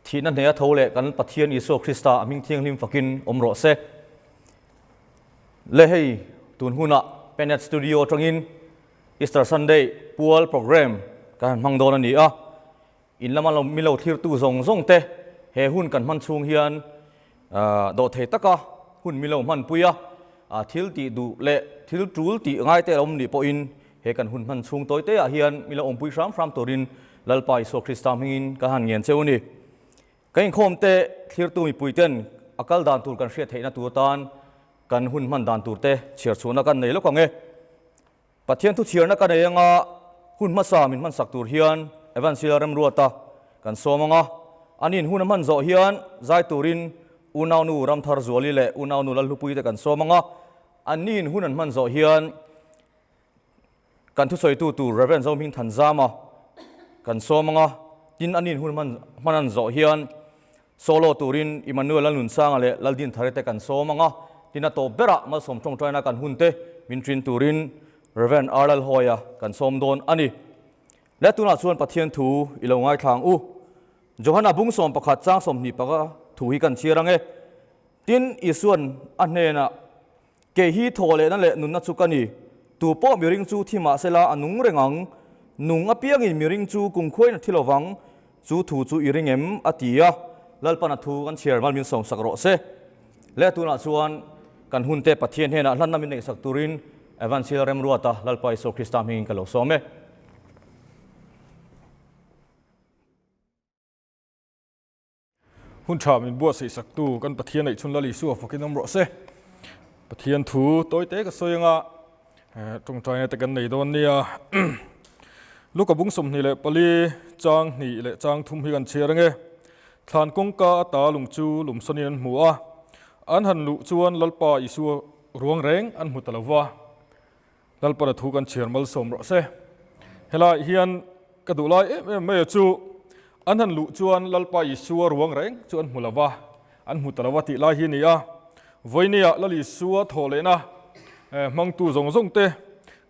Thihna hneha tho leh kan Pathian Isua Krista a hming thianghlim fakin awm rawh se. Le hei tun hunah Penet Studio atangin Easter Sunday pual program kan han hmang dawn a ni a. In lama lo mi lo thlirtu zawng zawng te he hun kan hman chhung hian dawhthei taka hun mi lo hmanpui a, thil tih duh leh thil tul tih ngai te a awm nih pawhin he kan hun hman chhung tawi te ah hian mi lo awmpui hram hram turin Lalpa Isua Krista hmingin ka han ngen cheu a ni. Ka inkhawm te thlirtu mipui ten a kal dan tur kan hriat theihna tur tan kan hun hman dan tur te chhiar chhuahna kan nei lawk ang e. Pathian thu chhiarna ka nei anga hun hmasa min hmansak tur hian Evansila Remruata kan sawm anga, anin hun a hman zawh hian zai turin Unaunu Ramthar Zuali leh Unaunu Lalhlupui te kan sawm anga, annin hun an hman zawh hian kan thusawitu tur Rev. Zohming Thanzama kan sawm anga, tin anin hun hman an zawh hian solo turin Emmanuel Lalnunsanga leh Laldinthare te kan sawm anga, tin a tawp berah malsawm tawngtaina kan hun te min ṭin turin Rev. R. Lalhawia kan sawm dawn a ni. Le tunah chuan Pathian thu i lo ngaithla ang u. Johana bung 11 chang 25 thu hi kan chhiar ang e. Tin, Isuan a hnenah, Kei hi thaw lehna leh nunna chu ka ni. Tu pawh miring chu thi mah sela a nung reng ang. Nung apiangin miring chu kumkhuain a thi lo vang. Chu thu chu i ring em? a ti a. Lalpan a thu kan chhiar mal min sawmsak rawh se. Le tunah chuan kan hunte Pathian hnenah hlanna min neihsak turin Evansil Remruata Lalpa Isua Krista hmingin ka lo sawm e. Hun tha min buatsaih saktu kan Pathian neih chhun Lal Isua fakin awm rawh se. Pathian thu tawi te ka sawi anga tawngtaina te kan nei dawn nia. Luka bung 24 chang hnih leh chang thum hi kan chhiar ange. Thlan kawngka ata lung chu lumsawnin an hmu a, an han luh chuan Lalpa Isua ruang reng an hmu ta lo va. Lalpana thu kan chhiar malsawm rawh se. Helai hian ka duh lai em em mai a chu an han luh chuan Lalpa Isua ruang reng chu an hmu lo va, an hmu ta lo va tih lai hi a ni a. Vawinia Lal Isua thawh lehna hmangtu zawng zawng te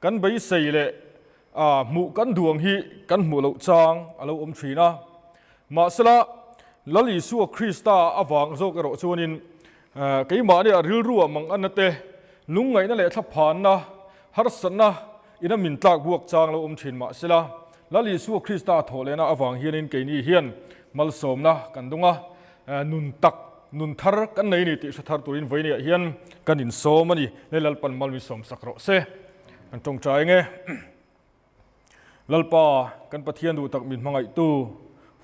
kan beisei leh hmuh kan duh ang hi kan hmuh loh chang a lo awm thin a. Mahsela Lal Isua Krista avang zawk erawh chuanin Keimahni a rilru ah mang anna te, lungngaihna leh thlaphanna, harsatna ina min tlak buak chang lo awm thin mah sela, Lal Isua Krista thawh lehna avang hianin keini hian malsawmna kan dung a, nun tak, nun thar kan nei ni tih hre thar turin vawinia hian kan insawm a ni. Le Lalpan mal min sawmsak rawh se. Kan tawngtai nge. Lalpa, kan Pathian duh tak min hmangaihtu,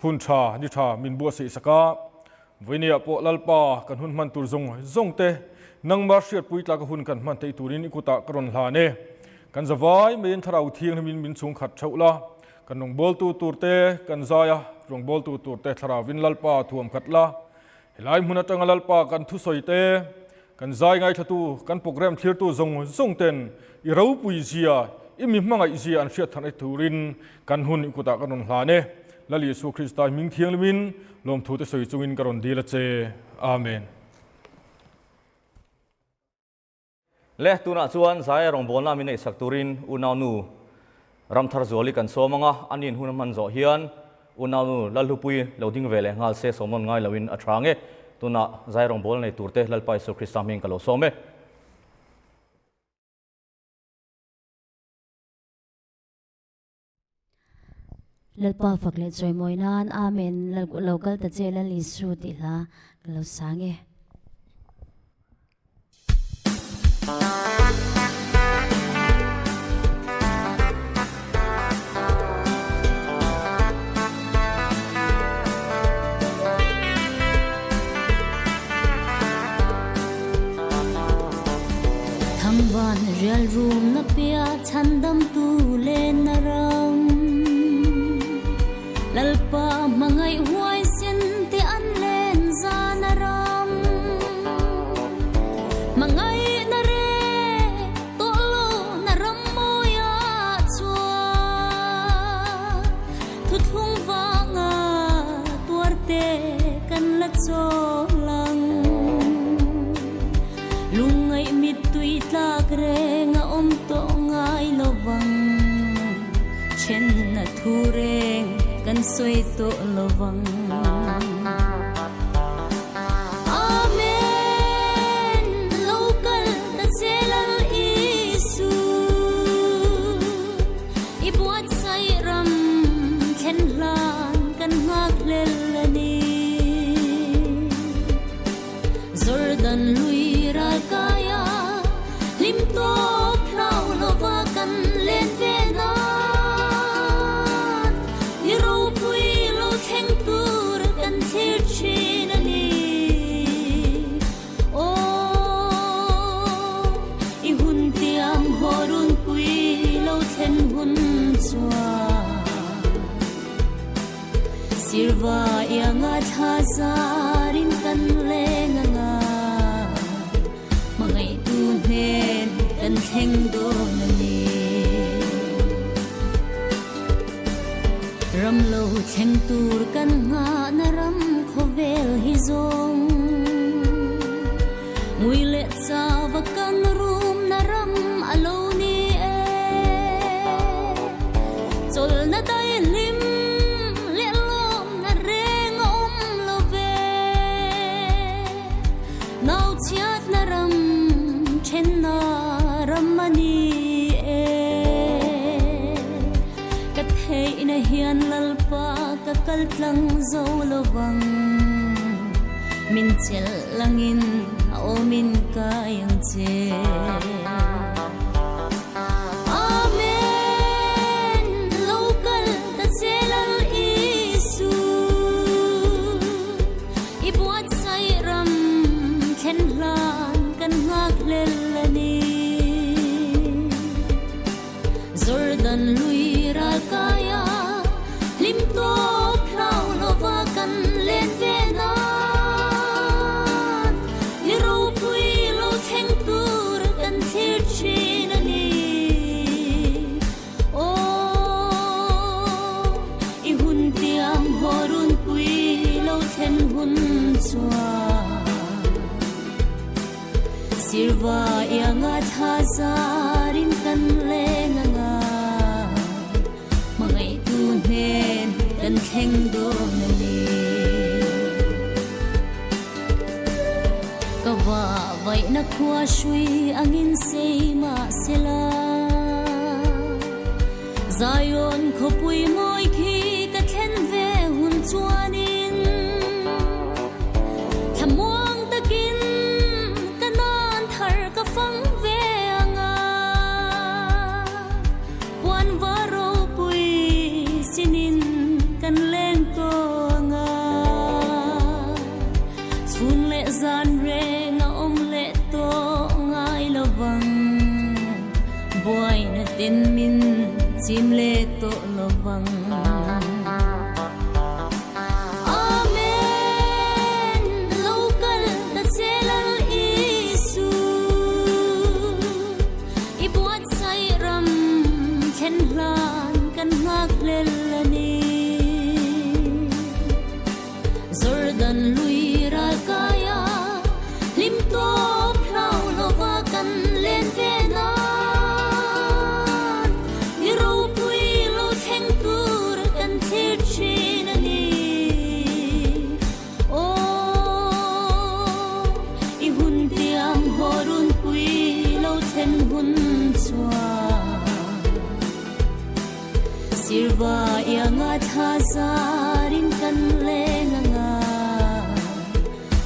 hun tha, ni tha min buatsaih sak a. Vawinia pawh Lalpa, kan hun hman tur zawng zawng te, nangmah hriatpui tlaka hun kan hman theih turin i kutah ka rawn hlan e. Kan zavai maiin Thlarau Thianghlimin min chhung khat theuh la, kan rawngbawltu tur te kan zai a, rawngbawltu tur te Thlarauvin Lalpa thuam khat la. Helai hmun atanga Lalpa kan thusawi te, Kan zai ngaithlatu, kan program thlirtu zawng zawng ten i ropui zia, i mi hmangaih zia an hriat than turin kan hun i kutah ka rawn hlan e. Lal Isua Krista hming thianghlimin lawmthu te sawi chungin ka rawn dil a che. Amen. Le, tunah chuan Zaia rawngbawlna min neihsak turin unaunu Ramthar Zuali kan sawm ang a, ani'n hun a hman zawh hian Unaunu Lalhlupui lo ding ve leh nghal se sawmnawn ngai loin a tha nge. Tunah zai rawngbâwl nei turte Lalpa Isua Krista hming ka lo sawm e. Lalpa fak leh chawimawi nan Amen Lo kal ta che Lal Isu tih hla ka lo sang e. Thangvan rial rum na pia chhandam tu le na ram Lalpa hmangaih huaisen te an len zan a ram. Hmangaihna re tawh lo na ram mawia chuan thuthlung vanga tuarte kan la chawl ang. Lungngaih mittui tlak reng a awm tawh ngai lo vang. Thenna thu reng kan sawi tawh lo vang. chuan Sirva ianga thla zarin kan leng anga Hmangaihtu hnen kan thleng dawn a ni. Ram lo thleng tur kan nghahna ram khawvel hi zawng Ngui leh chava kan rumna ram a lo ni e. Chawlhna daihlim leh lawmna reng a awm lo ve. Nauchhiatna ram thenna ram a ni e. Ka theihna hian Lalpa ka kal tlang zo lo vang. Min chelh langin a awmin kai ang che. Amen, lo kal ta che Lal Isu. I buatsaih ram thlen hlan kan nghak hlel a ni. Jordan lui ral kaia hlim tawp hlau lova kan len ve nan ni ropui lo thleng tur kan thlir thin a ni. Aw, i hun tiang haw runpui lo thlen hun chuan Sirva ianga thla zarin kan leng anga Hmangaihtu hnen kan thleng dawn a ni. Ka va vaihna khua hrui angin sei mahsela Zion khawpui mawi khi ka thlen ve hun chuanin Thlamuang takin ka nan thar ka fang ve anga Puan va ropui sinin kan leng tawh anga Chhun leh zan reng a awm leh tawh ngai lo vang. Buaina ten min chim leh tawh lo vang. Amen, lo kal ta che Lal Isu. I buatsaih ram thlen hlan kan nghak hlel a ni. Jordan lui ral kaia hlim tawp hlau lova kan len ve nan ni ropui lo thleng tur kan thlir thin a ni. Aw, i hun tiang haw runpui lo thlen hun chuan Sirva ianga thla zarin kan leng anga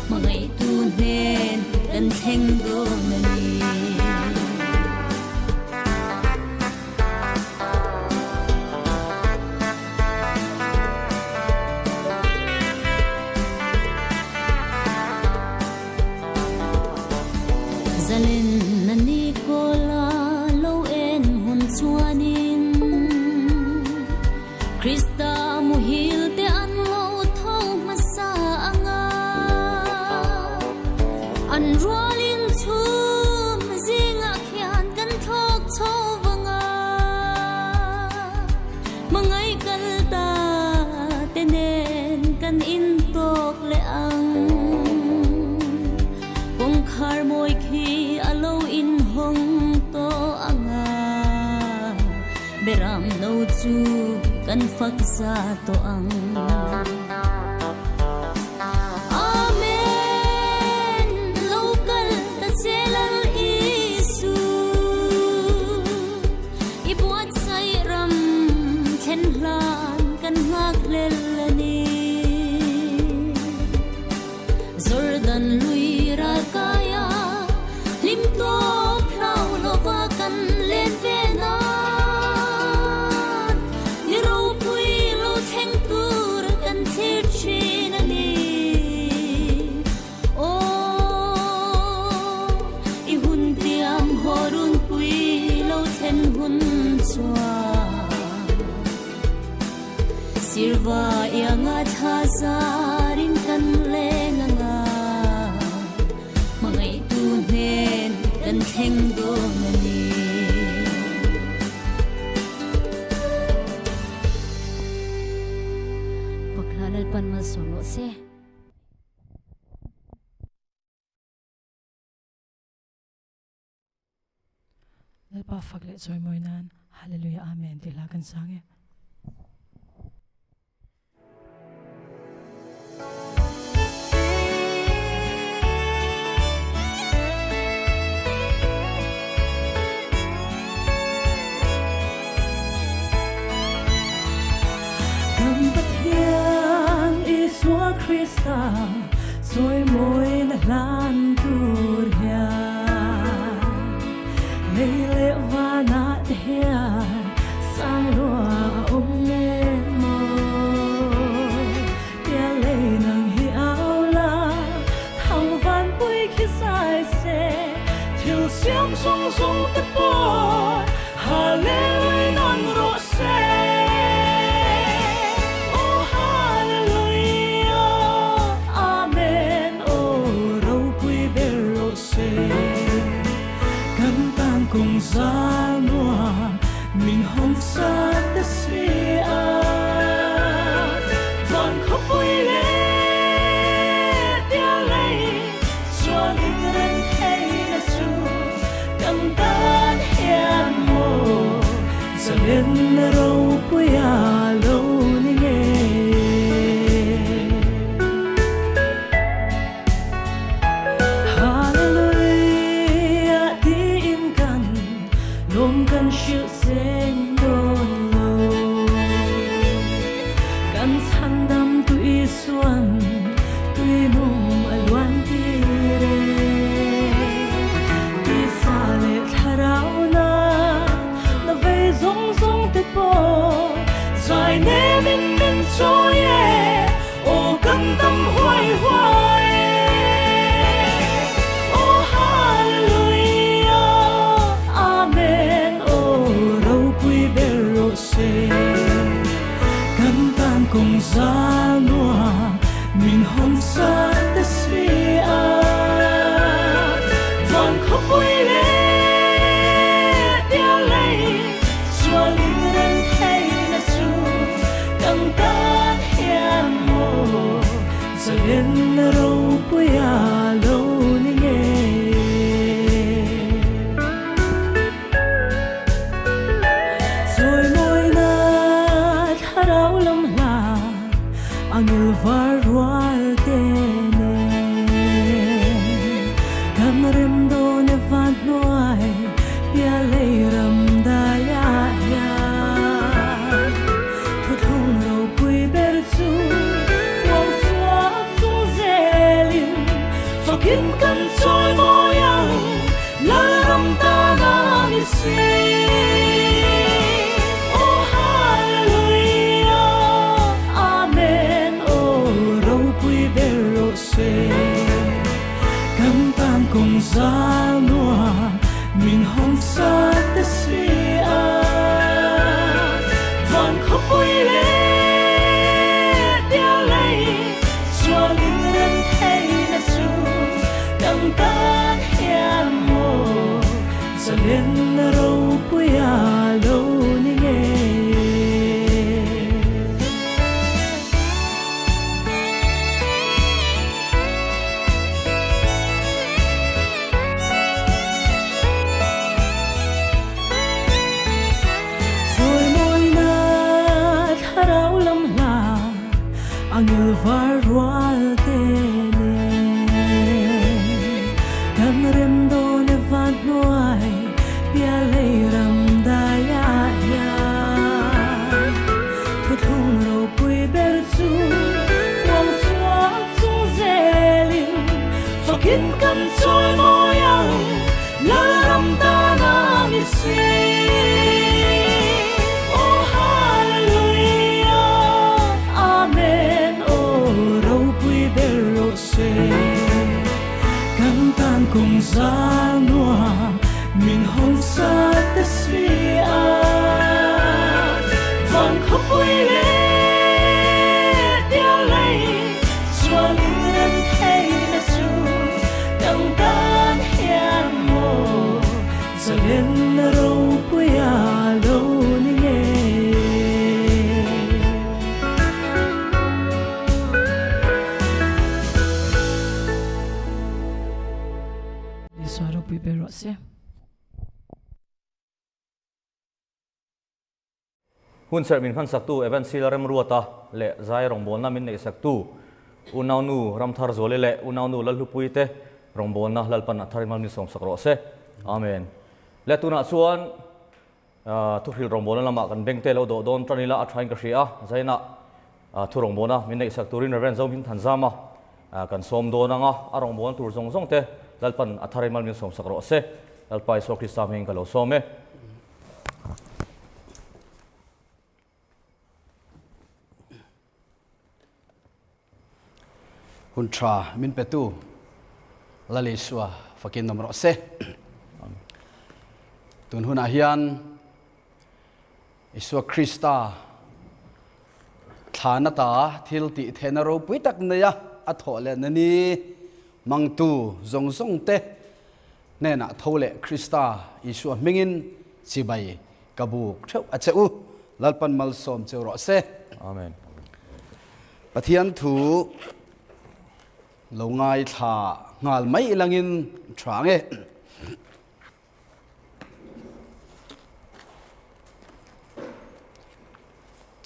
Hmangaihtu hnen kan thleng dawn a ni. Zalen na ni kawla lo en hun chuanin Krista muhil te an lo tho hmasa anga An rualin chhum zingah khian kan thlawk chho vanga Hmangaih kal ta te nen kan intawk leh ang. Kawngkhar mawi khi a lo inhawng tawh ang a, Beram no chu kan fak za tawh ang. Amen, lo kal ta che Lal Isu. I buatsaih ram thlen hlan kan nghak hlel a ni. Jordan lui ral kaia hlim tawp hlau lova kan len ve nan ni ropui lo thleng tur kan thlir. Lalpa ianga thla zarin kan leng anga, hmangaihtu hnen kan thleng dawn a ni. Pakhla Lalpan malsawm rawh se. Lalpa fak leh chawimawi nan Hallelujah Amen tih hla kan sang e. Kan Pathian Isua Krista chawimawi na hlan tur hian lei leh vanah te hian sang lua a awm nge maw? Tia lei nang hi au la, thang van pui khi sai se, thil siam zawng zawng te pawh Hallelujah nan rawh se. Oh Hallelujah, Amen, oh ropui ber rawh se. Kan tan kawng zal nuam min hawn sa te si a, van khawpui leh tia lei chuan in rem theihna chu kan tan hian maw zalenna ropuia lo ni nge. Hallelujah tiin kan lawm kan hrilh seng dawn lo. Kan chhandam tu Isuan tuinung a luan tir e. Tisa leh thlarau na na vei zawng zawng te pawh zai nem in min chawi e, aw kan dam huai huai e. Aw Hallelujah, Amen, aw ropui ber rawh se. Kan tan kawng zal nuam min hawn sa te si a, van khawpui leh tia lei chuan in rem theihna chu kan tan hian maw zalenna ropuia lo ni nge. Chawimawina thlarau lam hla angel var rual te nen kan rem dawn e van hnuai pia lei ram daiah hian thuthlung ropui ber chu huang chhuak chung zelin fakin kan chawimawi ang. Lalram tana ni si. Oh Hallelujah, Amen, oh ropui ber rawh se. Kan tan kawng zal nuam min hawn sa te si a. Van khawpui leh tia lei chuan in rem theihna chu kan tan hian maw zalenna ropuia lo ni nge. Chawimawina thlarau lam hla angel var rual te nen kan rem dawn e van hnuai pia lei ram daiah hian thuthlung ropui ber chu huang chhuak chung zelin fakin kan chawimawi ang Lalram tana ni si. Oh Hallelujah, Amen, oh ropui ber rawh se. Kan tan kawng zal nuam min hawn sa te si a, van khawpui leh. ber rawh se. Hun serh min hmansaktu Evan Sila Remruata leh Zai rawngbawlna min neihsaktu Unaunu Ramthar Zuali leh Unaunu Lalhlupuii te rawngbawlna Lalpan a thar in malmin sawmsak rawh se. Amen. Le tunah chuan thuhrilh rawngbawlna lamah kan beng te lo dawh dawn tan ila a thain ka hria a, Zainah thu rawngbawlna min neihsak turin Rev. Zohming Thanzama kan sawm dawn ang a, a rawngbawlna tur zawng zawng te Lalpan a thar in malmin sawmsak rawh se. Lalpa Isua Krista hmingin ka lo sawm e. Hun tha min petu Lal Isua fakin awm rawh se. Tun hunah hian Isua Krista thlana ta thil tih theihna ropui tak neia a thawh leh na ni mangtu zawng zawng te hnenah tho leh Krista Isua hmingin chibai ka buk theuh a che u. Lalpan malsawm cheu rawh se. Amen. Pathian thu lo ngaithla nghal mai ilangin tha nge.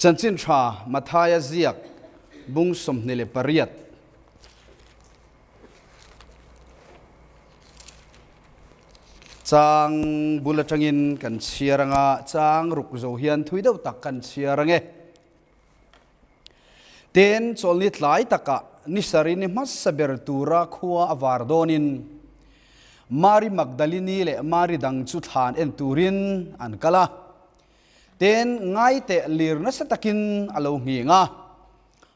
Chanchin tha Mathaia ziak bung 28. Chang bul atangin kan chhiar anga, chang ruk zo hian thui deuh tak kan chhiar ange. Tin, chawlhni tlai takah ni sarih ni hmasa ber tura khua a var dawnin Mari Magdalini leh Mari dang chu thlan en turin an kal a. Tin, ngaiteh lir nasa takin a lo nghing a.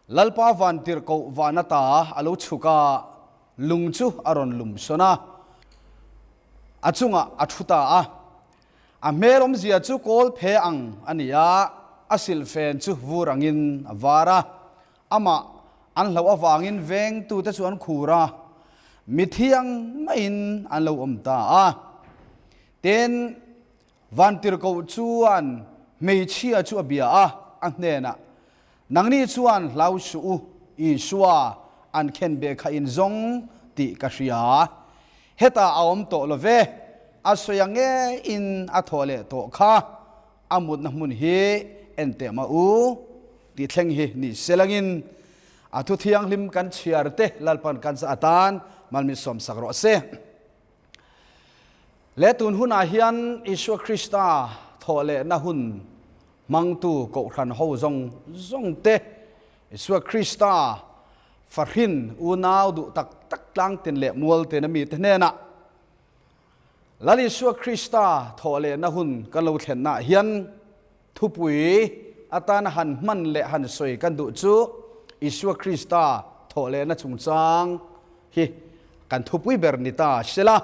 Lalpa vantirhkoh van ata a lo chhuk a, lung chu a rawn lum sawn a, a chungah a thu ta a. A hmel awmzia chu kawl phe ang a ni a, a silhfen chu vur angin a var a. Amah an hlauh avangin vengtute chu an khur a, mithiang maiin an lo awm ta a. Tin, Vantirhkoh chuan hmeichhia chu a bia a, a hnenah, Nangni chuan hlau suh u, Isua an khen be kha in zawng tih ka hria. Hetah a awm tawh lo ve, a sawi ang nge in a thawh leh tawh kha, a mutna hmun hi en teh mah u tih thleng hi ni selangin a thu thianghlim kan chhiar te Lalpan kan zah atan malmin sawmsak rawh se. Le tun hunah hian Isua Krista thawhlehna hun hmangtu Kohhran ho zawng zawng te, Isua Krista fahrin unau duh tak tak tlangtin leh mualtin a mite hnenah Lal Isua Krista thawhlehna hun kan lo thlennaah hian thupui atana han hman leh han sawi kan duh chu Isua Krista thawhlehna chungchang hi kan thupui ber ni ta sela.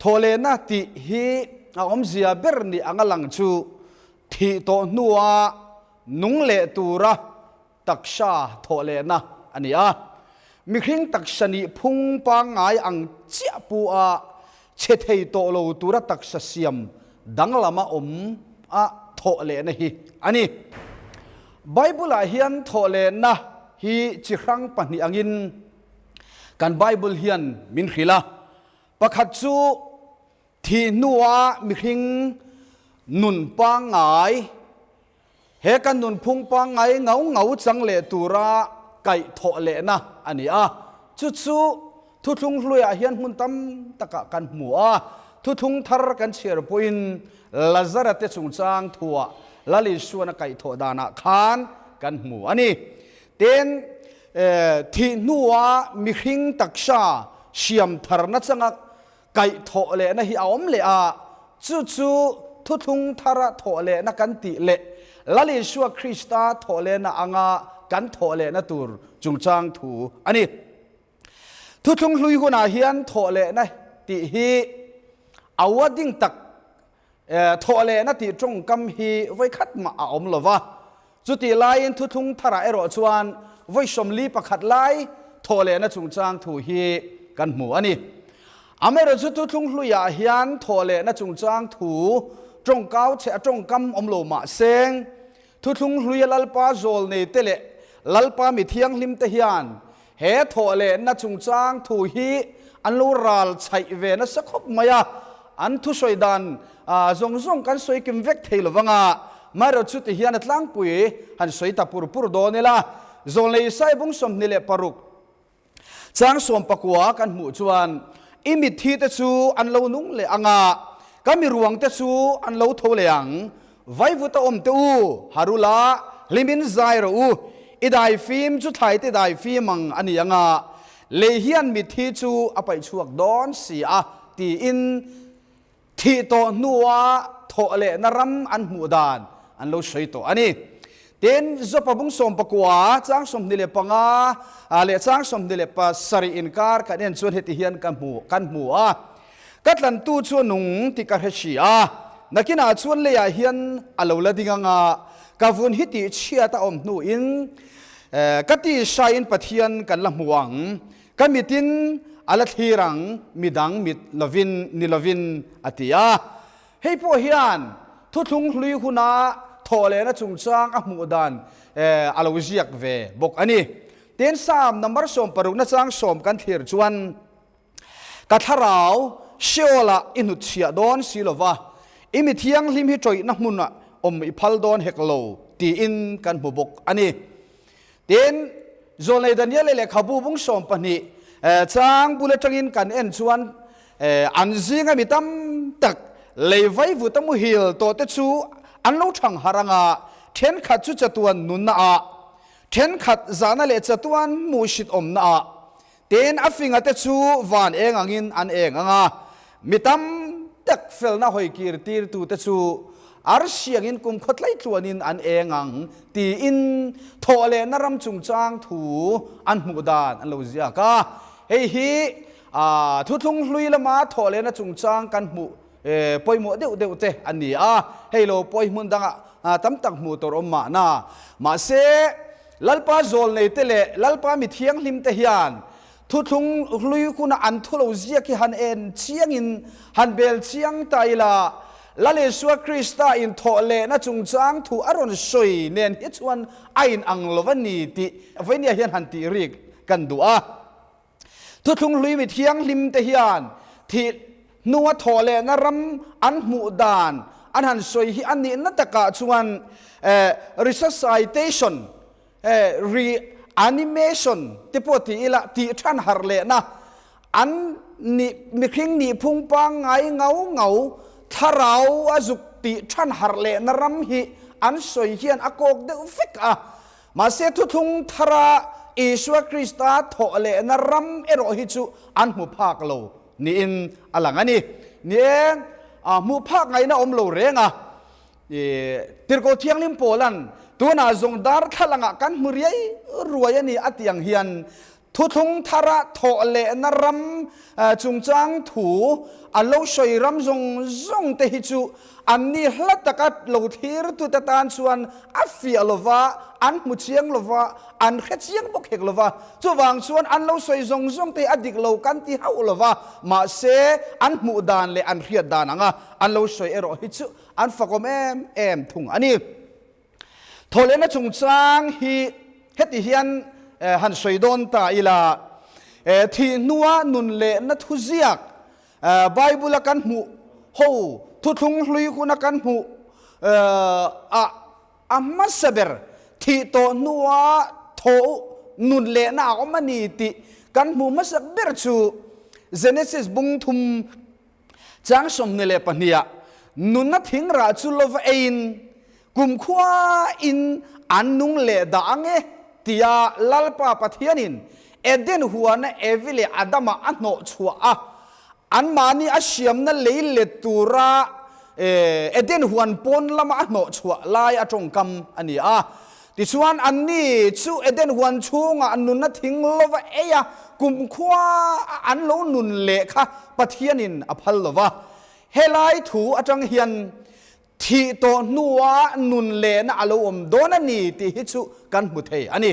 Thawhlehna tih hi a awmzia ber ni anga lang chu thih tawh hnua nung leh tura taksa thawhlehna a ni a. Mihring taksa nih phung pangngai ang chiah pu a che thei tawh lo tura taksa siam danglama awm a thawhlehna hi a ni. Bible-ah hian thawhlehna hi chi hrang pahnih angin kan Bible hian min hrilh a. Pakhat chu thih hnua mihring nun pangngai, he kan nunphung pangngai ngau ngau chang leh tura kaih thawh lehna a ni a. Chu chu thuthlung hluiah hian hmun tam takah kan hmu a. Thuthlung thar kan chhiar pawhin Lazara te chungchang thuah Lal Isuan a kaih thawh danah khan kan hmu a ni. Tin, thih hnua mihring taksa siam tharna changa kaih thawh lehna hi a awm leh a, chu chu thuthlung thara thawh lehna kan tih leh Lal Isua Krista thawh lehna anga kan thawh lehna tur chungchang thu a ni. Thuthlung hlui hunah hian thawh lehna tih hi a ua ding tak Thawh lehna tih tawngkam hi vawikhat mah a awm lo va, chutih laiin thuthlung tharah erawh chuan vawi 41 lai thawh lehna chungchang thu hi kan hmu a ni. Amaherawhchu thuthlung hluiah hian thawh lehna chungchang thu tawngkau chhe a tawngkam awm lo mah seng, thuthlung hluia Lalpa zawl neite leh Lalpa mi thianghlimte hian he thawh lehna chungchang thu hi an lo ral chhaih ve nasa khawp mai a, an thusawi dan zawng zawng kan sawi kim vek thei lo vanga, maherawh chu ti hian a tlangpui han sawi ta pur pur dawn ila, Zawlnei Isai bung 26 chang 19 kan hmuh chuan i mitthi te chu an lo nung leh ang a, ka miruang te chu an lo tho leh ang, Vaivuta awm teh u, Harula, hlimin zai rawh u, i daifim chu thlaite daifim ang a ni ang a, lei hian mitthi chu a paih chhuak dawn si a, tiin thih tawh hnua thawh lehna ram an hmuh dan an lo sawi tawh a ni. Tin, Jopa bung 19, chang 25 leh chang 27 inkar kan en chuan heti hian ka hmu kan hmu a. Ka tlantu chu a nung tih ka hre si a, nakinah chuan leiah hian a lo la ding ang a, ka vun hi tih chhiat a awm hnuin ka tihsaiin Pathian kan la hmu ang, ka mitin a la thlir ang, midang mit lovin ni lovin a ti a. Hei pawh hian thuthlung hlui huna thawhlehna chungchang a hmuh dan a lo ziak ve bawk a ni. Tin, Psalm number 60 na chang sawm kan thlir chuan, Ka thlarau Sheol-ah i hnutchhiah dawn si lo va, i mi thianghlim hi tawihna hmunah awm i phal dawn hek lo, tiin kan hmu bawk a ni. Tin, Zawlnei Daniel-a lehkhabu bung 12 chang bul atangin kan en chuan an zinga mi tam tak lei vaivut a muhil tawhte chu an lo thang harh ang a, thenkhat chu chatuan nunna ah, thenkhat zahna leh chatuan hmuhsit awmna ah Tin, a finga te chu van eng angin an eng ang a, mi tam tak felna hawi kir tirtu te chu arsiangin kum khaw tlaitluanin an eng ang tiin thawhlehna ram chungchang thu an hmuh dan an lo ziak a. Hei hi thuthlung hlui lama thawhlehna chungchang kan hmuh pawimawh deuh deuh te a ni a, hei lo pawi hmun dangah tam tak hmuh tur awm mahna. Mahse, Lalpa zawlnei te leh Lalpa mi thianghlim te hian thuthlung hlui huna an thu lo ziak hi han en chiangin han bel chiang ta ila, Lal Isua Krista inthawh lehna chungchang thu a rawn sawi nen hi chuan a inang lo a ni tih vawinia hian han tih rik kan duh a. Thuthlung hlui mi thianghlim te hian thih hnua thawh lehna ram an hmuh dan an han sawi hi a nihna takah chuan resuscitation, reanimation te pawh ti ila tih than harh lehna an nih mihring nihphung pangngai ngau ngau thlarau a zuk tih than harh lehna ram hi an sawi hian a kawk deuh vek a. Mahse thuthlung thara Isua Krista thawh lehna ram erawh hi chu an hmu phak lo niin a lang a ni. Ni e, hmuh phak ngaihna awm lo reng a. Tirhkoh Thianghlim Paula'n tunah zawng darthlalangah kan hmu riai ruai a ni a tih ang hian Thuthlung thara thawh lehna ram chungchang thu a lo sawi ram zawng zawng te hi chu an ni hla taka lo thlirtute tan chuan a fiah lo va, an hmu chiang lo va, an hre chiang bawk hek lo va. Chuvang chuan an lo sawi zawng zawng te hi a dik lo kan ti hauh lo va, mahse an hmuh dan leh an hriat dan anga an lo sawi erawh hi chu an fakawm em em thung a ni. Thawhlehna chungchang hi heti hian han sawi dawn ta ila, thih hnua nun lehna thuziak Bible-a kan hmuh ho thuthlung hlui huna kan hmuh ah a hmasa ber thih tawh hnua thaw nun lehna a awm a ni tih kan hmuh hmasak ber chu Genesis bung thum Chang 22 ah nunna thingrah chu lova eiin kumkhua in an nung leh dah ang e tia Lalpa Pathianin Eden huana Evi leh Adama a hnawh chhuah a, anmahni a siamna lei let tura Eden huan pawn lama a hnawh chhuah lai a tawngkam a ni a. Tichuan, anni chu Eden huan chhungah nunna thing lova ei a, kumkhua a an lo nun leh kha Pathianin a phal lo va. Helai thu atang hian thih tawh hnua nun lehna a lo awm dawn a ni tih hi chu kan hmu thei a ni.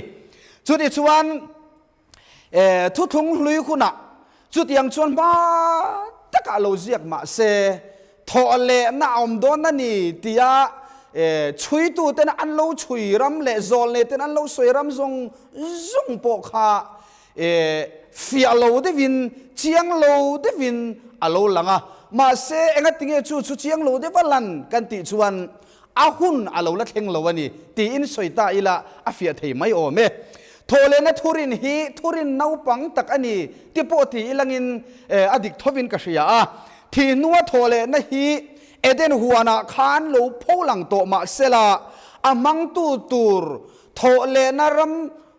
Chutichuan, Thuthlung hlui hunah chutiang chuan hma takah lo ziak mah se, thawh lehna a awm dawn a ni tia chhuituten an lo chhui ram leh zawlneiten an lo sawi ram zawng zawng pawh kha. Fiah lo deuhin, chiang lo deuhin a lo lang a. Mahse, engatinge chu chu chiang lo deuha lan kan tih chuan a hun a lo la thleng lo a ni tiin sawi ta ila a fiah thei mai awm e. Thawhlehna thurin hi thurin naupang tak a ni ti pawh ti ilangin a dik thovin ka hria a. Thih hnua thawhlehna hi Eden huanah khan lo pho lang tawh mahsela a hmangtu tur thawhlehna ram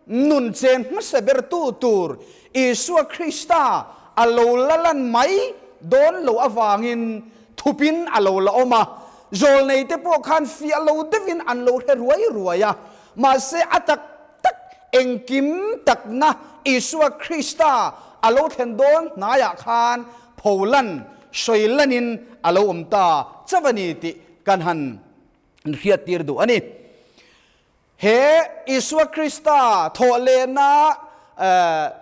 Nun chen hmasa bertu tur Isua Krista a lo la lan mai dawn lo avangin thupin a lo la awm a. Zawlneite pawh khan fiah lo deuhin an lo hre ruai ruai a. Mahse a tak tak engkim takna Isua Krista a lo thlen dawn hnaiah khan pholan, sawi lanin a lo awm ta chauh a ni tih kan han hriattir duh a ni. He Isua Krista thawhlehna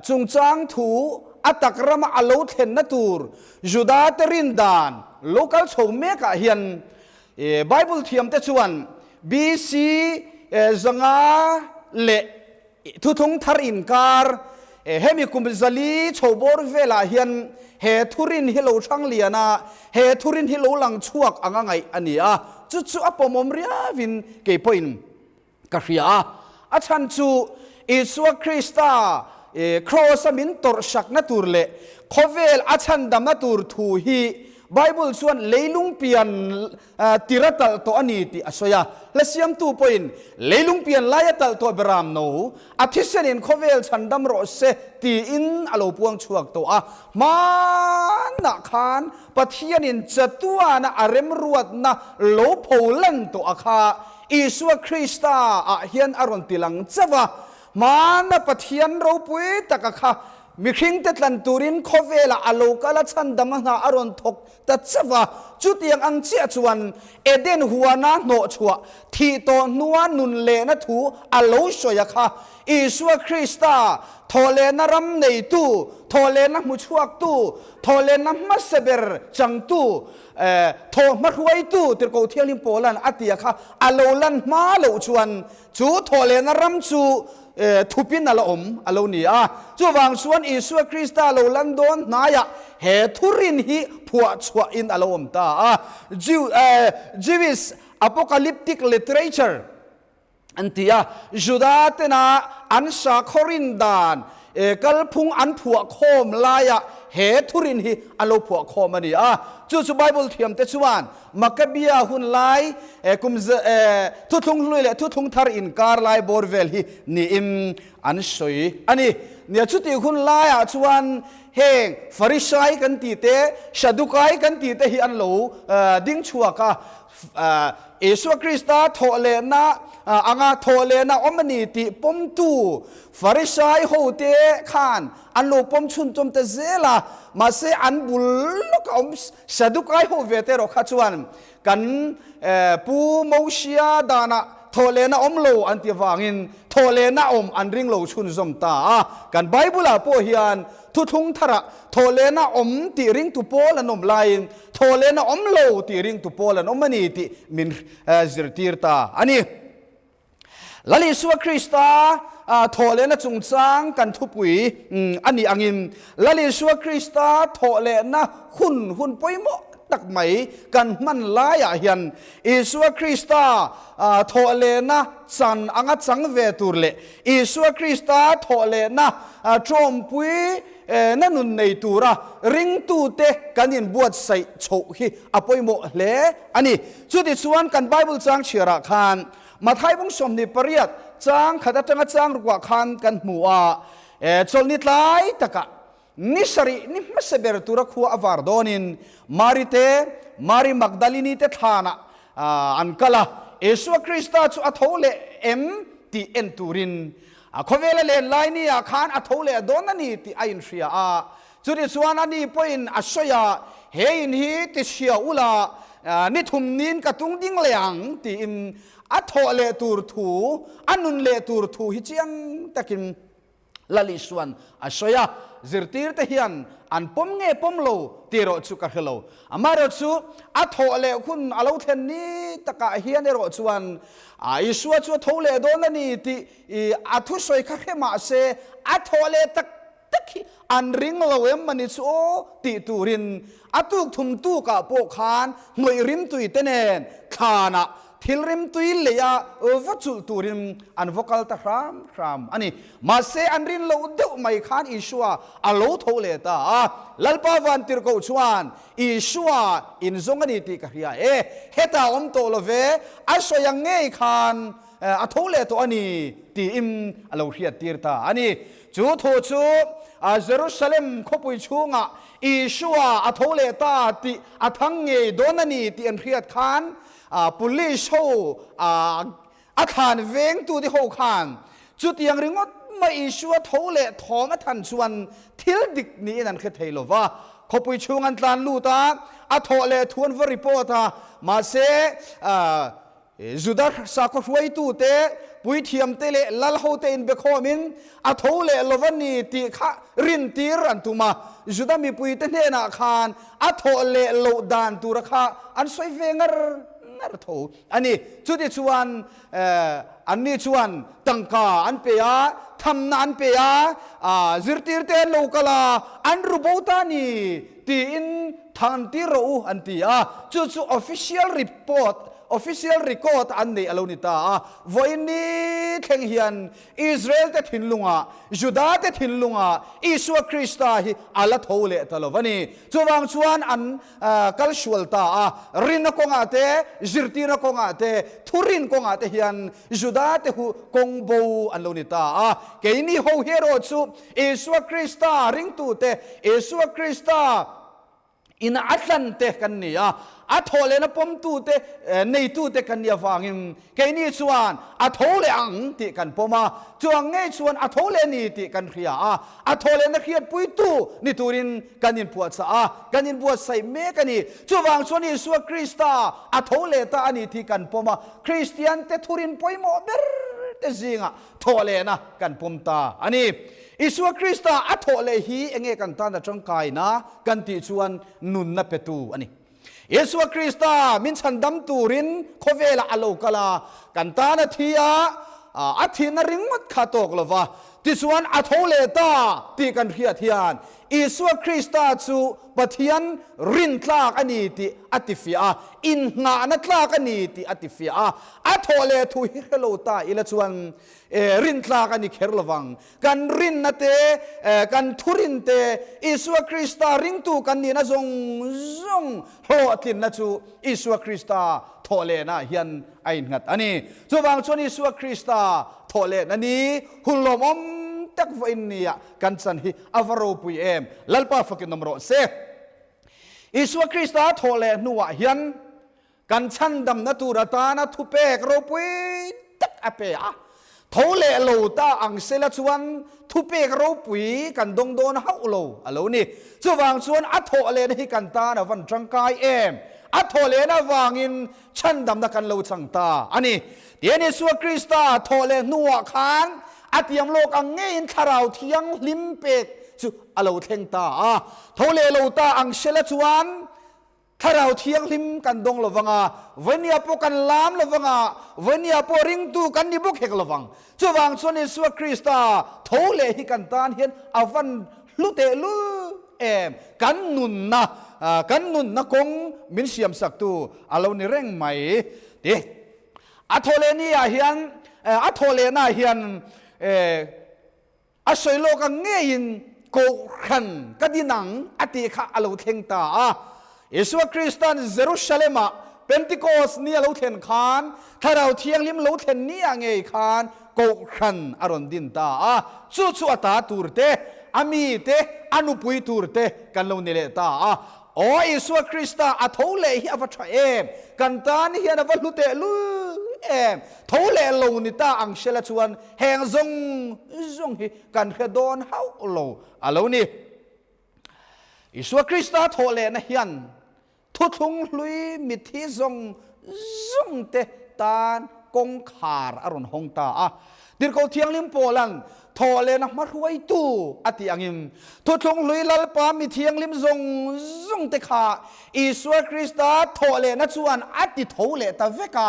chungchang thu a tak rama a lo thlenna tur Judate rin dan lo kal chho mekah hian Bible thiamte chuan BC 500 leh Thuthlung thar inkar hemi kum 400 chho bawr velah hian he thurin hi lo hrang lian a, he thurin hi lo lang chhuak anga ngaih a ni a, chu chu a pawmawm riauin kei pawhin ka hria a. A chhan chu Isua Krista Kraws-a min tawrhsakna tur leh khawvel a chhandamna tur thu hi Bible chuan leilung pian tir a talh tawh a ni tih a sawi a. Hla siamtu pawhin leilung pian lai a talh tawh beram no, a thisenin khawvel chhandam rawh se tiin a lo puang chhuak tawh a. Hmanah khan Pathianin chatuana a remruatna lo pho lan tawh a kha Isua Krista ah hian a rawn ti lang chauh a. Hmana Pathian ropui taka kha mihringte tlan turin khawvelah a lo kal a, chhandam a hna a rawn thawk ta chauh a. Chutiang ang chiah chuan Eden huana hnawhchhuah thih tawh hnua nun lehna thu a lo sawi a kha. Isua Krista, thawhlehna ram neitu, thawhlehna hmuchhuaktu, thawhlehna hmasa ber changtu, thawh hmahruaitu Tirhkoh Thianghlim Paula'n a tia kha a lo lan hma loh chuan Chu thawhlehna ram chu thupin a la awm a lo ni a. Chuvang chuan Isua Krista lo lan dawn hnaiah he thurin hi phuah chhuahin a lo awm ta a. Jewish Apocalyptic Literature an ti a. Juda tena an sakhaw rin dan kalphung an phuah khawm laiah he thurin hi an lo phuah khawm a ni a. Chu chu Bible thiamte chuan Makkabia hun lai kum thuthlung hlui leh thuthlung thar inkar lai bawr vel hi niin an sawi a ni. Nia chutih hun laiah chuan heng Farisai kan tih te, Sadukai kan tih te hi an lo ding chhuak a. Isua Krista thawhlehna anga thawhlehna awm a ni tih pawmtu Farisai hote khan an lo pawm chhun chawm ta zel a, mahse an bul lawk a awm Sadukai ho ve te erawh kha chuan kan Pu Mosia danah thawhlehna awm lo an ti avangin thawhlehna awm an ring lo chhunzawm ta a. Kan Bible-ah pawh hian thuthlung tharah thawhlehna awm tih ringtu pawl an awm laiin thawhlehna awm lo tih ringtu pawl an awm a ni tih min zirtir ta a ni. Lal Isua Krista thawhlehna chungchang kan thupui a nih angin Lal Isua Krista thawhlehna hun hun pawimawh tak mai kan hman laiah hian Isua Krista thawhlehna chan anga chang ve tur leh Isua Krista thawhlehna tawmpui na nun nei tura ringtute kan inbuatsaih chhoh hi a pawimawh hle a ni. Chutichuan kan Bible chang chhiarah khan Mathai bung 28 chang khat atanga chang ruah khan kan hmu a, chawlhni tlai takah ni sarih ni hmasa ber tura khua a var dawnin Mari te, Mari Magdalini te thlanah an kal a, Isua Krista chu a tho leh em tih en turin a khawvela len lai ni ah khan a tho leh dawn a ni tih a inhria a. Chutichuan a ni pawhin a sawi a, He in hi ti chhia ula, ni thum nin ka tung ding leh ang, tiin a thawh leh tur thu, a nun leh tur thu hi chiang takin Lal Isuan a sawi a. Zirtirte hian an pawm nge pawm lo tih erawh chu ka hre lo. Amaherawhchu a thawh leh hun a lo thlen ni takah hian erawh chuan Isua chu a tho leh dawn a ni tih a thusawi kha hre mah se a thawh leh tak. lek hi an ring lo em ani chu aw tih turin a tuk thum tukah pawh khan hnawih rimtui te nen thlanah thil rimtui leia va chulh turin an va kal ta hram hram a ni. Mahse an rin loh deuh mai khan Isua a lo tho leh ta a, Lalpa Vantirhkoh chuan Isua in zawng a ni tih ka hria e, hetah awm tawh lo ve, a sawi ang ngei khan a tho leh tawh a ni tiin a lo hriattir ta a ni. Chu thu chu Jerusalem khawpui chhungah Isua a tho leh ta tih a thang ngei dawn a ni tih an hriat khan police ho a thlan vengtute ho khan chutiang ringawt mai Isua tho leh thawm a than chuan thil dik niin an hre thei lo va. Khawpui chhung an tlan lut a, a thawh leh thu an va report a, mahse Juda sakhaw hruaitute, puithiamte leh lalhote inbekhawmin a tho leh lo va ni tih kha rintir an tum a. Juda mipuite hnenah khan a thawh leh loh dan tura kha an sawi ve ngar ngar tho a ni. Chutichuan, anni chuan tangka an pe a, thamna an pe a, zirtirte an lo kal a, an ru bo ta a ni tiin thantir rawh u an ti a. Chu chu official report, official record an neih a lo ni ta a. Vawiin ni thleng hian Israel te thinlungah, Juda te thinlungah Isua Krista hi a la tho leh ta lo va ni. Chuvang chuan an kal sual ta a, rinna kawngah te, zirtirna kawngah te, thurin kawngah te hian Juda te hu kawng bo an lo ni ta a. Keini ho hi erawh chu Isua Krista ringtute, Isua Krista ina a tlante kan ni a, a thawh lehna pawmtute, neitute kan nih avangin keini chuan a tho leh ang tih kan pawm a, chuang ngei chuan a tho leh a ni tih kan hria a, a thaw lehna hriatpuitu ni turin kan inpuahchah a, kan inbuatsaih mek a ni. Chuvang chuan Isua Krista a tho leh ta a ni tih kan pawm a, Kristiante thurin pawimawh ber te zingah thawh lehna kan pawm ta a ni. Isua Krista a thawh leh hi enge kan tan a tangkaina kan tih chuan nunna petu a ni. Isua Krista min chhandam turin khawvelah a lo kal a, kan tan a thi a, a thihna ringawt kha tawk lo va, tichuan a tho leh ta tih kan hriat hian Isua Krista chu Pathian rin tlak a ni tih a tifiah a, innghahna tlak a ni tih a tifiah a. A thawh leh thu hi hre lo ta ila chuan rin tlak a ni kher lo vang. Kan rinna te, kan thurin te, Isua Krista ringtu kan nihna zawng zawng hlawhtlinna chu Isua Krista thawh lehnaah hian a innghat a ni. Chuvang chuan Isua Krista thawh lehna ni hun lawmawm tak vawiin nia Kan chan hi a va ropui em! Lalpa fakin awm rawh se. Isua Krista thawh leh hnuah hian kan chhandamna tur atana thupek ropui tak a pe a. Tho leh lo ta ang sela chuan thupek ropui kan dawng dawn hauh lo a lo ni. Chuvang chuan a thawh lehna hi kan tan a van tangkai em! A thawh lehna avangin chhandamna kan lo chang ta a ni. Tihian Isua Krista thawh leh hnuah khan a tiam lawk ang ngeiin Thlarau Thianghlim pek chu a lo thleng ta a. Tho leh lo ta ang hrela chuan Thlarau Thianghlim kan dawng lo vang a, vawnia pawh kan lam lo vang a, vawnia pawh ringtu kan ni bawk hek lo vang. Chuvang chuan Isua Krista tho leh hi kan tan hian a van hlu tehlul em! Kan nunna, kan nunna kawng min siamsaktu a lo ni reng mai. Ti a thaw leh ni ah hian a thaw leh na hian a sawi lawk ang ngeiin kohhran ka din ang a tih kha a lo thleng ta a. Isua Kristan Jerusalem ah Pentecost ni a lo thlen khan Thlarau Thianghlim lo thlen ni ah ngei khan kohhran a rawn din ta a. Chu chu a ta tur te, a mi te, a nupui tur te kan lo ni leh ta a. Aw Isua Krista a tho leh hi a va tha em! Kan tan hian a va hlu teh lul em! Tho leh lo ni ta ang hrela chuan heng zawng zawng hi kan hre dawn hauh lo a lo ni. Isua Krista thawh lehna hian thuthlung hlui mithi zawng zawng te tan kawngkhar a rawn hawng ta a. Tirhkoh Thianghlim Paula'n thawh lehna hmahruaitu a tih angin, Thuthlung hlui Lalpa mi thianghlim zawng zawng te kha Isua Krista thawh lehna chuan a ti tho leh ta vek a.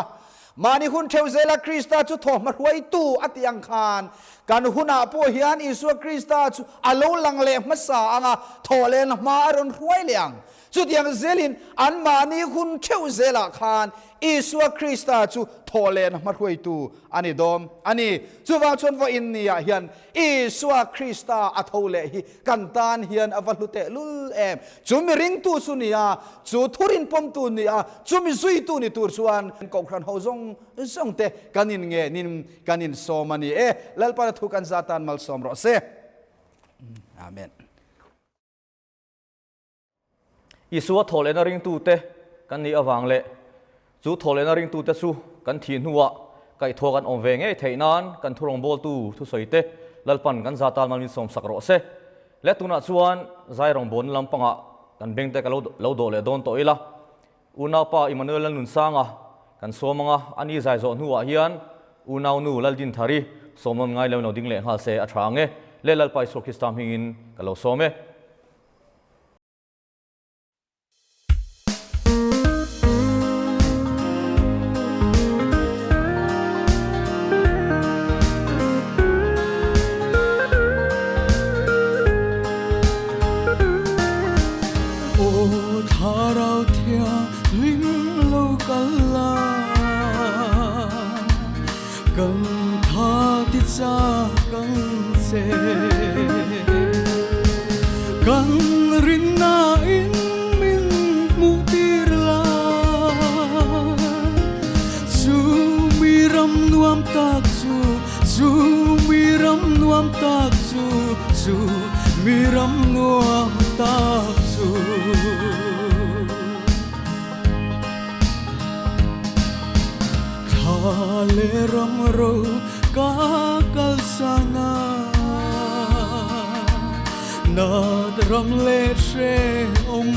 Mahni hun theuh zela Krista chu thawhhma hruaitu a tih ang khan, kan hunah pawh hian Isua Krista chu a lo lang leh hmasa ang a, thawh lehna hma a rawn hruai leh ang. Chutiang zelin anmahni hun theuh zelah khan Isua Krista chu thawh lehna hma hruaitu a ni dawm a ni. Chuvang chuan vawiin niah hian Isua Krista a tho leh hi kan tan hian a va hlu teh lul em. Chu mi ringtu chu ni a, chu thurin pawmtu ni a, chu mi zuitu ni tur chuan Kohhran ho zawng zawng te kan in ngenin kan in sawm a ni e. Lalpana thu kan za tan malsawm rawh se. Amen. Isua thawhlehna ringtute kan nih avang leh chu thawhlehna ringtute chu kan thih hnuah kaihthawh kan awm ve ngei theih nan kan thurawngbawltu thusawite Lalpan kan za tan mal min sawmsak rawh se. Le tunah chuan zai rawngbawlna lampangah kan bengte ka lo dawh leh dawn tawh ila. Unaupa Emmanuel Lalnunsanga kan sawm anga ani zai zawh hnuah hian unaunu Laldinthari sawmnawn ngai lo ding leh nghal se a tha ang e. Le Lalpa Isua Krista hmingin ka lo sawm e. Aw Thlarau Thianghlim lo kal la, kan tha ti chak ang che. Kan rinna in min hmuh tir la, chu mi ram nuam tak chu, chu mi ram nuam tak chu, chu mi ram nuam tak chu. Thla leh ram ro ka kalsan a, nat ram leh hrehawm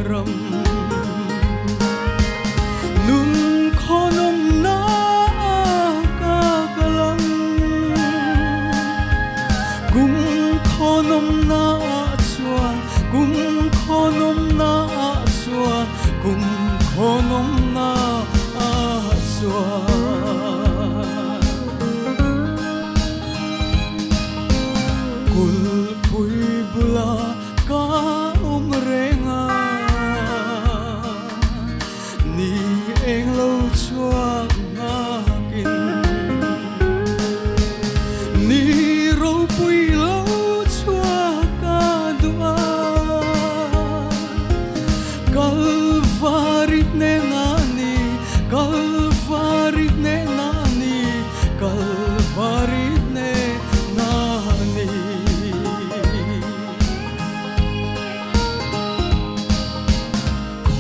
ram. Nun khawnawmna ka kal ang, kum khawnawmna ah chuan, kum khawnawmna ah chuan, kum khawnawmna ah chuan. Kulhpui bula ka awm reng a, ni eng lo chhuak nghakin, ni ropui lo chhuak ka duh a, Kalvari hnena ni, Kalvari hnena ni, Kalvari hnena ni.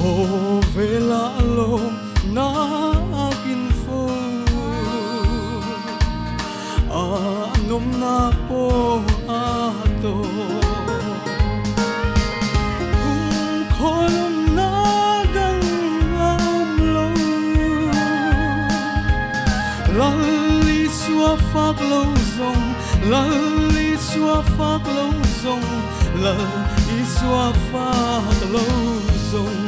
Khawvela lawm nakin fo, a nawmna pawh a tawp. Kum khawlawmna dang a awm lo, Lal Isua fak lo zawng, Lal Isua fak lo zawng, Lal Isua fak lo zawng.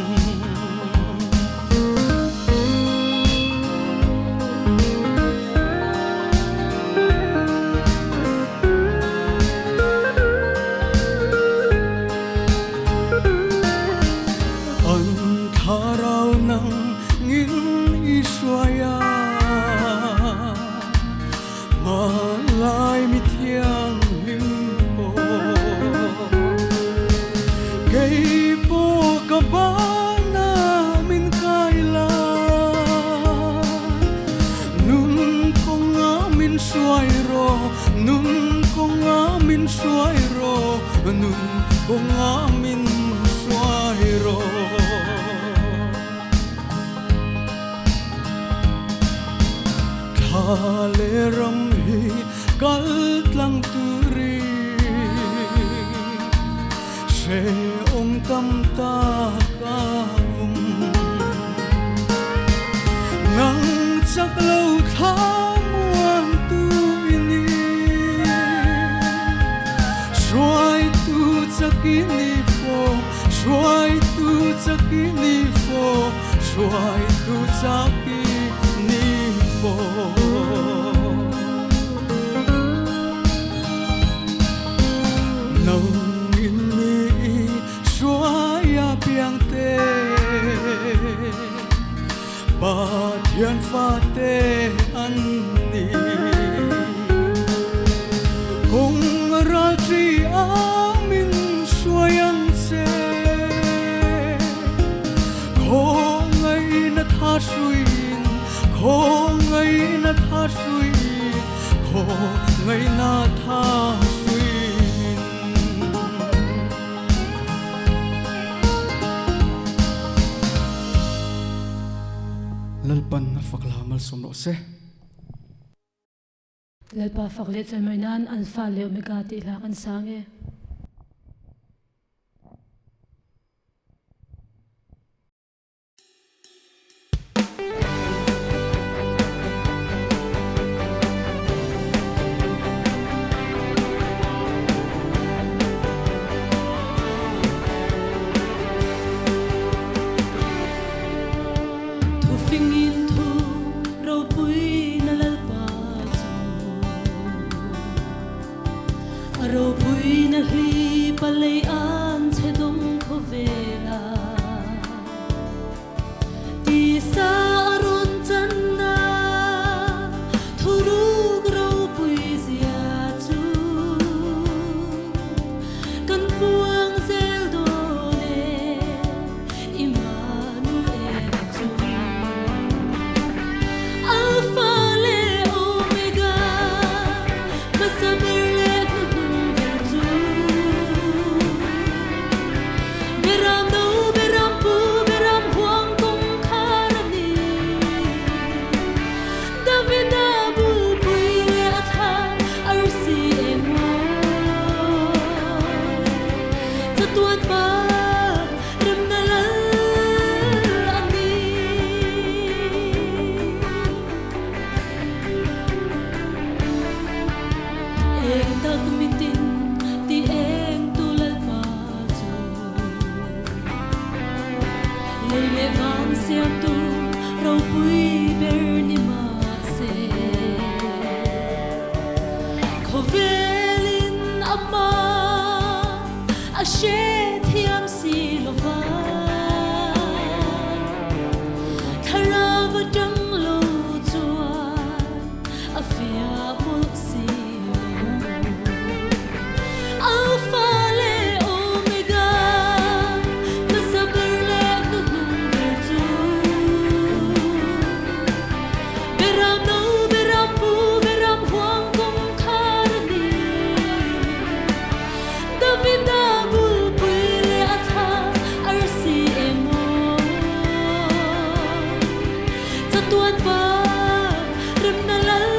An thlarau nang ngin i hruai a, hmanlai mi thianghlim pawh. Kei pawh ka bana min kai la, nun kawnga min hruai rawh, nun kawnga min hruai rawh, nun kawnga min hruai rawh. Thla leh ram hi kal tlang turin hrehawm tam tak a awm. Nang chak lo thla muang tu i ni, hruaitu chak i ni fo, hruaitu chak i ni fo, hruaitu chak i ni pawh. Nangin mi hruai a piang te, Pathian fate an ni. Kawng ral chi a min hruai ang che, khawngaihna tha hruiin, khawngaihna tha hruiin, khawngaihna tha hruiin. Lalpan a fak la malsawm rawh se. Lalpa fak leh chawimawi nan Alpha leh Omega tih hla kan sang e. Thufingin thu ropui na Lalpa chu a ropui na hli palei an che dawng khawvela tisa a rawn channa thuruk ropui zia chu kan puang zel dawn e Immanuel chu. Alpha leh Omega, hmasa ber leh hnuhnung ber chu. Beram no, beram pu, beram huang kawngkhar a ni. Davida bulpui leh a thla arsi emaw. Chatuan pa remna lal a ni. Eng tak mitin ti eng tu Lalpa chu lei leh van siamtu ropui ber ni mahse khawvelin ama a hre thiam si lova thlarau atang lo chuan a fiah mawlh si lo. Alpha leh Omega, hmasa ber leh hnuhnung ber chu. Beram no, beram pu, beram huang kawngkhar a ni. Davida bulpui leh a thla arsi emaw. Chatuan pa remna lal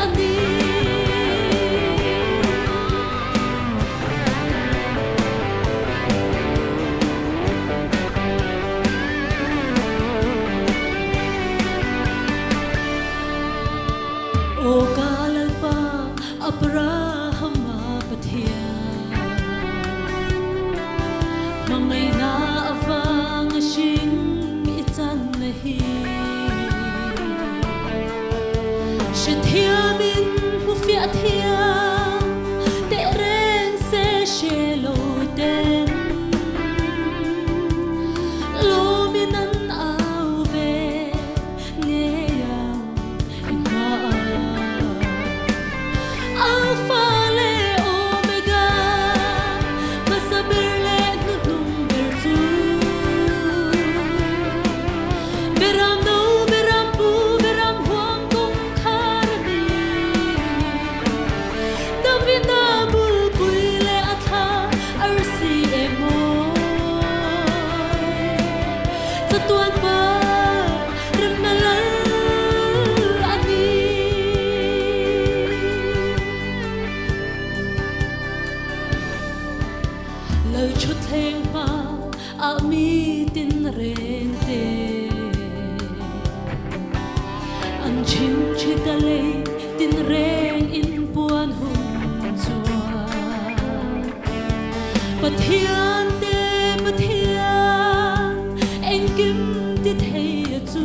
a ni. Aw ka Lalpa Abrahama Pathian, hmangaihna avang a hring i channa hi. Hrethiamin hmu fiah thiam teh reng se hre lo ten lawmin an au ve ngei ang i hmaah. Alpha leh Omega, hmasa ber leh hnuhnung ber chu. Beram no, beram pu, beram huang kawngkhar a ni. Davida bulpui leh a thla arsi emaw. Chatuan pa remna lal a ni. Lal thutthleng hma ah mi tin reng te an chingchit a lei tin reng in puan hun chuan Pathian te Pathian engkim ti thei a chu.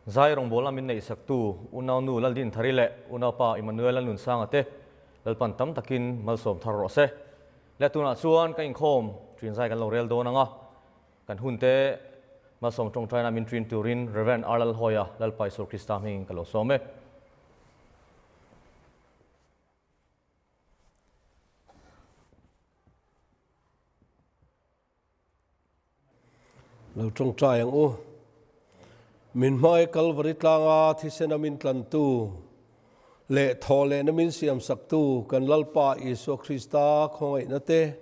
Zai rawngbawlna min neihsaktu Unaunu Laldinthari leh Unaupa Emmanuel Lalnunsanga te Lalpan tam takin malsawm thar rawh se. Le tunah chuan ka inkhawm ṭin zai kan lo rel dawn ang a, kan hunte malsawm ṭawngṭaina min ṭin turin Rev. R. Lalhawia Lalpa Isua Krista hmingin ka lo sawm e. Lo tawngtai ang u. Min hmai Kalvari tlanga thisena min tlantu leh thaw lehna min siamsaktu kan Lalpa Isua Krista khawngaihna te,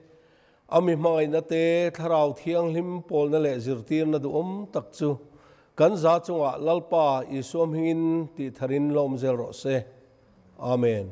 a mi hmangaihna te, Thlarau Thianghlim pawlna leh zirtirna duhawm tak chu kan za chungah Lalpa Isua hmingin tihtharin lawm zel rawh se. Amen.